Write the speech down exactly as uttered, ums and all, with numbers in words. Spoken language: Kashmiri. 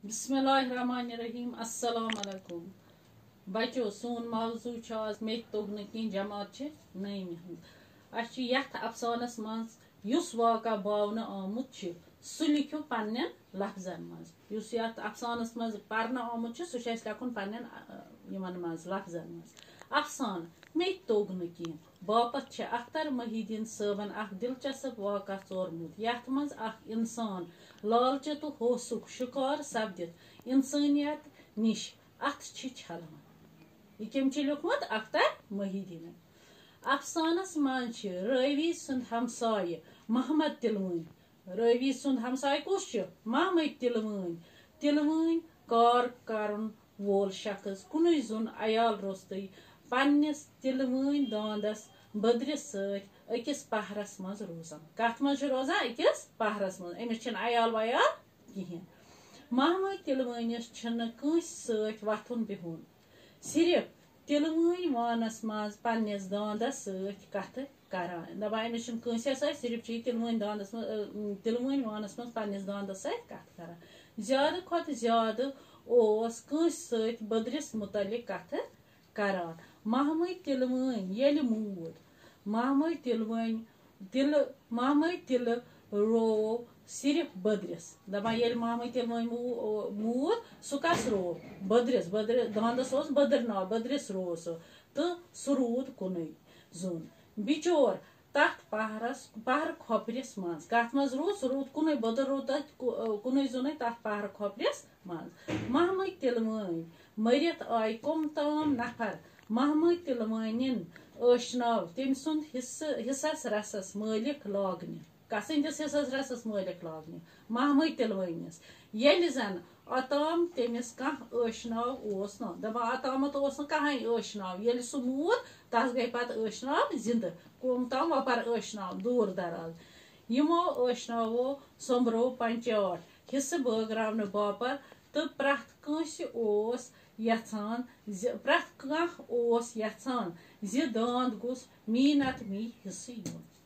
بسم اللہ الرحمن الرحیم۔ السلام علیکم بچو، سون موضوع چھُ آز مےٚ تہِ توٚگ نہٕ کینٛہہ، جماعت چھِ نٔیمہِ ہُنٛد۔ اَسہِ چھُ یَتھ افسانَس منٛز یُس واقعہ باونہٕ آمُت چھُ، سُہ لیکھِو پننٮ۪ن لفظن منٛز۔ یُس یَتھ افسانَس منٛز پرنہٕ آمُت چھُ، سُہ چھُ اَسہِ لیکھُن پننٮ۪ن، آ، یِمن منٛز، لفظن منٛز۔ افسانہٕ، مےٚ تہِ توٚگ نہٕ کینٛہہ باپتھ چھِ اختر محی الدین صٲبن اکھ دلچسپ واقعہ ژورمُت، یتھ منٛز اکھ انسان لالچہِ تہٕ ہوسُک شکار سپدِتھ انسٲنیت نِش اتھٕ چھِ چھلان۔ یہِ کٔمۍ چھُ لیوٗکھمُت؟ اختر محی الدینن۔ افسانس منٛز چھِ رٲوی سُنٛد ہمسایہِ محمد تِلوٲنۍ۔ رٲوی سُنٛد ہمسایہِ کُس چھُ؟ محمد تِلوٲنۍ۔ تِلوٲنۍ کار کرن وول شخص، کُنُے زوٚن عیال روٚستُے، پننِس تِلوٲنۍ داندس بٔدرِس سۭتۍ أکِس پہرس منٛز روزان۔ کتھ منٛز چھُ روزان؟ أکِس پہرس منٛز۔ أمِس چھِنہٕ عیال ویال کِہیٖنۍ۔ محمد تِلوٲنِس چھُنہٕ کٲنٛسہِ سۭتۍ وۄتھُن بِہُن، صرف تِلوٲنۍ وانس منٛز پننِس داندس سۭتۍ کتھٕ کران۔ دپان، أمِس چھُنہٕ کٲنٛسہِ سۭتۍ، صرف چھُ یہِ تِلوٲنۍ داندس منٛز، اۭں، تِلوٲنۍ وانس منٛز پننِس داندس سۭتۍ کتھٕ کران۔ زیادٕ کھۄتہٕ زیادٕ اوس کٲنٛسہِ سۭتۍ بٔدرِس مُتعلق کتھٕ کران۔ محمد تِلوٲنۍ ییٚلہِ موٗد، محمد تِلوٲنۍ تِلہٕ، محمد تِلہٕ روو صرف بٔدرِس۔ دپان، ییٚلہِ محمد تِلوٲنۍ مو-، موٗد، سُہ کس روو؟ بٔدرِس۔ بٔدرِ-، داندس اوس بٔدٕر ناو، بٔدرِس روو سُہ۔ تہٕ سُہ روٗد کُنُے زوٚن۔ بِچور تتھ پہرس، پہرٕ کھۄپرِس منٛز۔ کتھ منٛز روٗد؟ سُہ روٗد کُنُے، بٔدٕر روٗد تتھ کُ-، کُنُے زوٚنُے تتھ پہرٕ کھۄپرِس منٛز۔ محمد تِلوٲنۍ مٔرِتھ آیہِ کم تام نفر محمد تِلوٲنٮ۪ن ٲشناو تٔمۍ سُنٛد حصہٕ، حصس رسس مٲلِک لاگنہِ۔ کسٕنٛدِس حصس رسس مٲلِک لاگنہِ؟ محمد تِلوٲنِس۔ ییٚلہِ زن اوٚتام تٔمِس کانٛہہ ٲشناو اوس نہٕ، دپان، اوٚتامتھ اوس نہٕ کہٕنۍ ٲشناو۔ ییٚلہِ سُہ موٗد، تس گٔے پتہٕ ٲشناو زِندٕ، کم تام وۄپر ٲشناو دوٗر دراز۔ یِمو ٲشناوو سوٚمبرو پنچاٹھ حصہٕ بٲگراونہٕ باپتھ، تہٕ پرٛٮ۪تھ کٲنٛسہِ اوس یژھان زِ، پرٛٮ۪تھ کانٛہہ اوس یژھان زِ داند گوٚژھ مے نتہٕ مے حصہٕ یُن۔